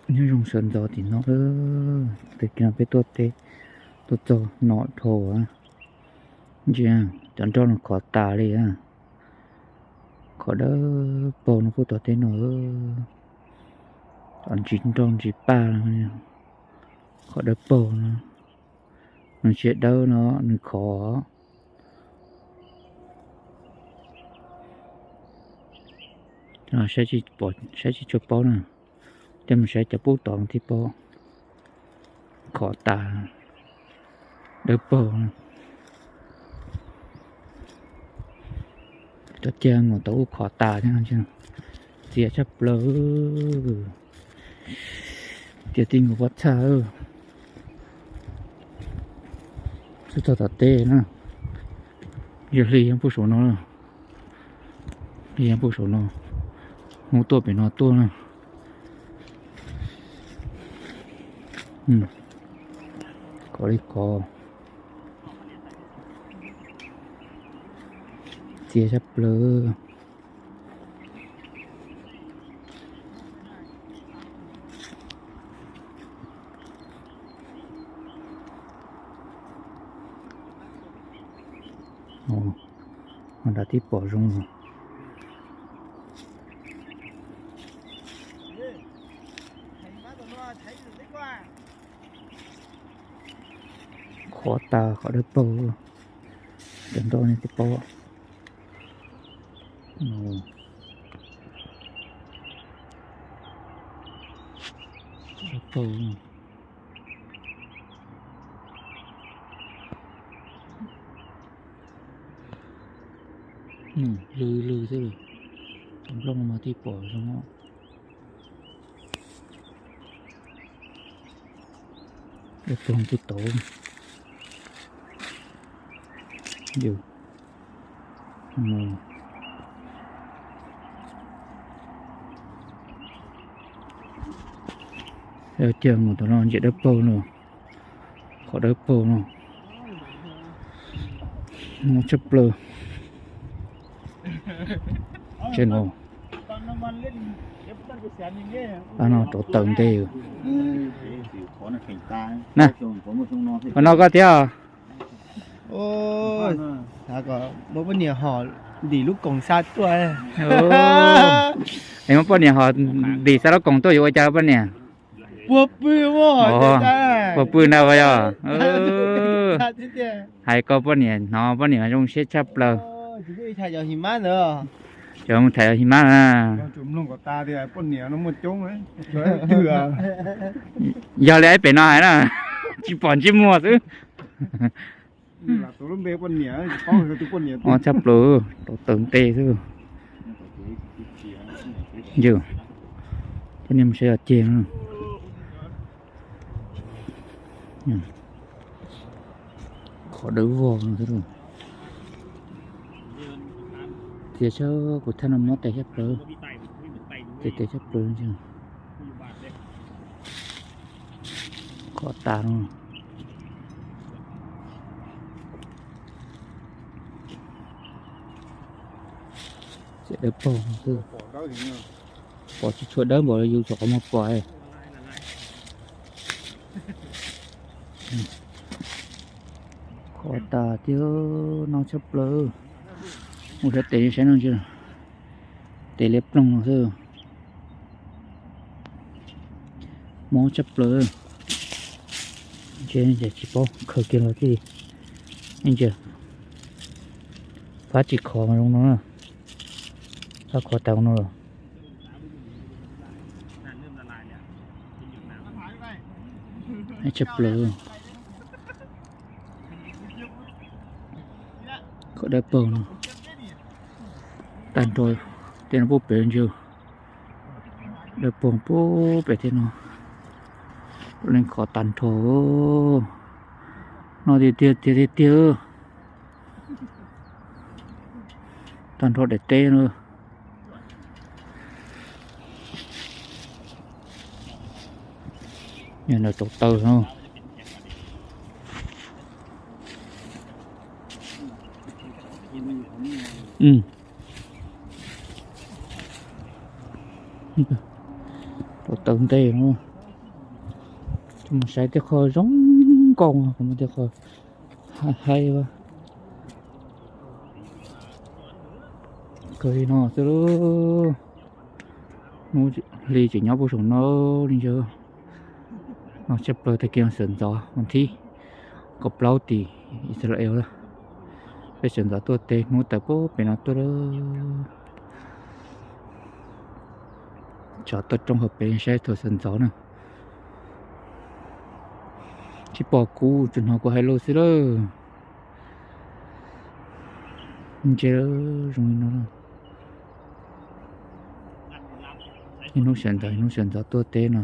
Nyob zoo sawv ntxov tim no, tag kis no peb tuaj teb, tuaj txog no dhau. Ntsia, cov nroj no khov tas li. Qhov dawb paug no puag tom teb no, cov ntsis nroj ntsis paj, qhov dawb paug no, nws tsis dawb no, nws khov. Saib tsis tshua paub na, tej mus saib cov pub tod thiaj paub. Khov tas, dawb paug. Cov cag mus tau ub khov tas thiab, txias tshaj plaws. Tias tij nkaus pob txha. Txog tom teb na, yog hli yeej pub saum no, hli yeej pub saum no, hnub tuaj pem no tuaj na. Khov li khov, txias tshaj plaws. Nram tib pom zoo. Khov tas, khov dawb paug. Cov nroj nej twb paub. Dawb paug. Lwj lwj xwb, tus nplooj mas tib pom zoo. Dawb paug puag tod. Cag mus tom no ntsia dawb paug no, qhov dawb paug no, mob tshaj plaws. Tsev no, no rauv taws nte. Na, qhov no koj thiab. Muab poj niam hom ntim lub koom xa tuaj. Es muab poj niam hom ntim xa lub koom tuaj yuav ua cas poj niam? Puag pw, puag pw ntag yog. Hais koj poj niam hnov poj niam zoo siab tshaj plaws. Cov mus tham yos his mab na. Yog li ib pem no hais na, tsis pom ntsej muag xwb. Mob tshaj plaws, rauv taws nte xwb. Yog, coj nej mus saib yog ceg. Qhov dawb vog no xwb. Tias sab kuv thaj no mob tes tshaj plaws, tes tes tshaj plaws. Qhov tas no. Dawb paug xwb, pom tsis tshua dawb npaum li yus txog qhov muag pom. Qhov tas tiag, no tshaj plaws. Mus saib tes saib no ntsia, tes liab ploog no xwb. Mob tshaj plaws. Ntshe tsis paub khaws kiag los thiaj li ntsia. Fab tsis khov zoo no na. Fab khov tas no los. Tshaj plaws. Khov dawb paug no. Tag nrho tej no pub pem ntsia. Dawb paug pub pem tej no. Leej khov tag nrho. No tiag tiag tiag tiag tiag. Tag nrho daim teb no. Yog ntawm rauv taws no. Rauv taws ntej no. Mus saib tej qho zoo nkauj, kuv muaj tej qho haib haib. Kawg li no xwb lauj. Hnub hli tseem nyob puag saum no li ntawd. No tshaj plaws tag kis sawv ntxov vas thib kaum plaub tim Israel lawm. Peb sawv ntxov tuaj teb hnub tawm puag pem no tuaj lawm. Tsov tuaj roob hauv pes saib thaum sawv ntxov na. Tsis pom kuv, tsuas hnov kuv hais lus xwb lawm. Ntse zoo li no. Ib hnub sawv ntxov, ib hnub sawv ntxov tuaj teb no,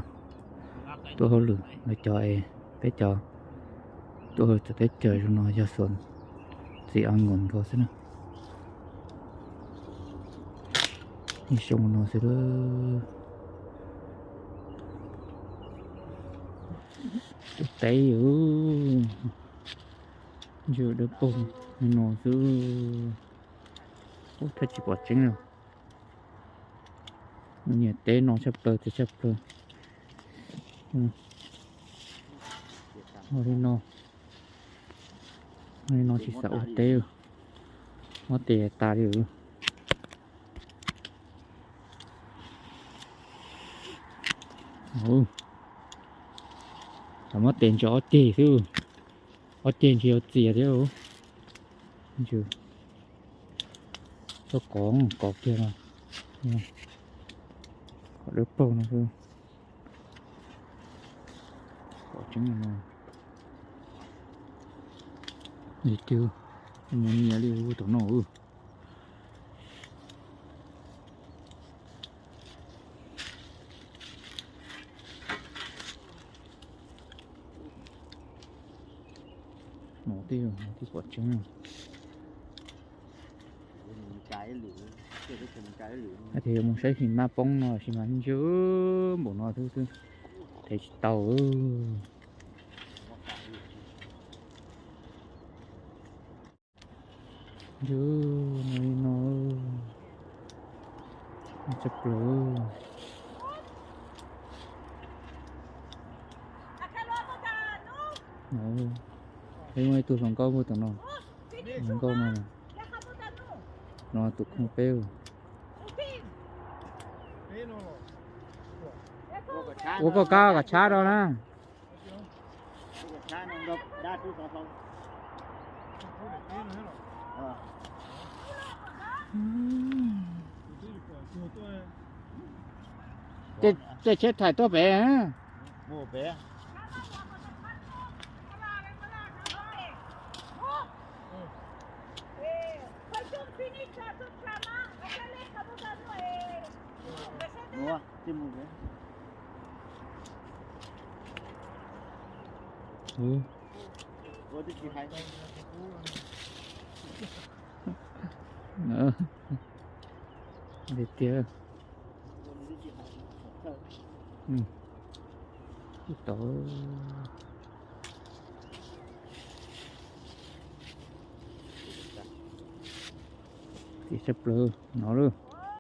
tuaj hauj lwm lawv cov es peb cov tuaj hauj lwm txawv teb chaws zoo no yog xuas txiv a nkaus nkaus xwb na. Ib xyoo no xwb lawm. Tus teb, ntsws dawb paug li no xwb. Ub, thiaj tsis pom tseeb na. Nyiam teb no tshaj plaws tiag tshaj plaws. Ua li no, ua li no tsis xav ua teb, muab tes tas li. Muab tes ntsia ob ceg xwb, ob ceg ntsia yuav txias thiab. Ntsws, txoj kov kov kiag no, kov dawb paug no xwb. Kov tseeb no. Li twg mus nyias li ub tom no. No twb, no twb pom tseeb. Hais tias yuav mus saib him mab poob no sis mas ntsws npaum no xwb, thev tsis tau. Ntsws no li no, tshaj plaws. Peb muaj ib tug hluas nkauj puag tom no, hluas nkauj no, no tus khooj peb. Ua koj kab kom tshab rau na. Tej tsheb thaij tuaj pem. Tiag tiag. Tau. Txias tshaj plaws no lawm.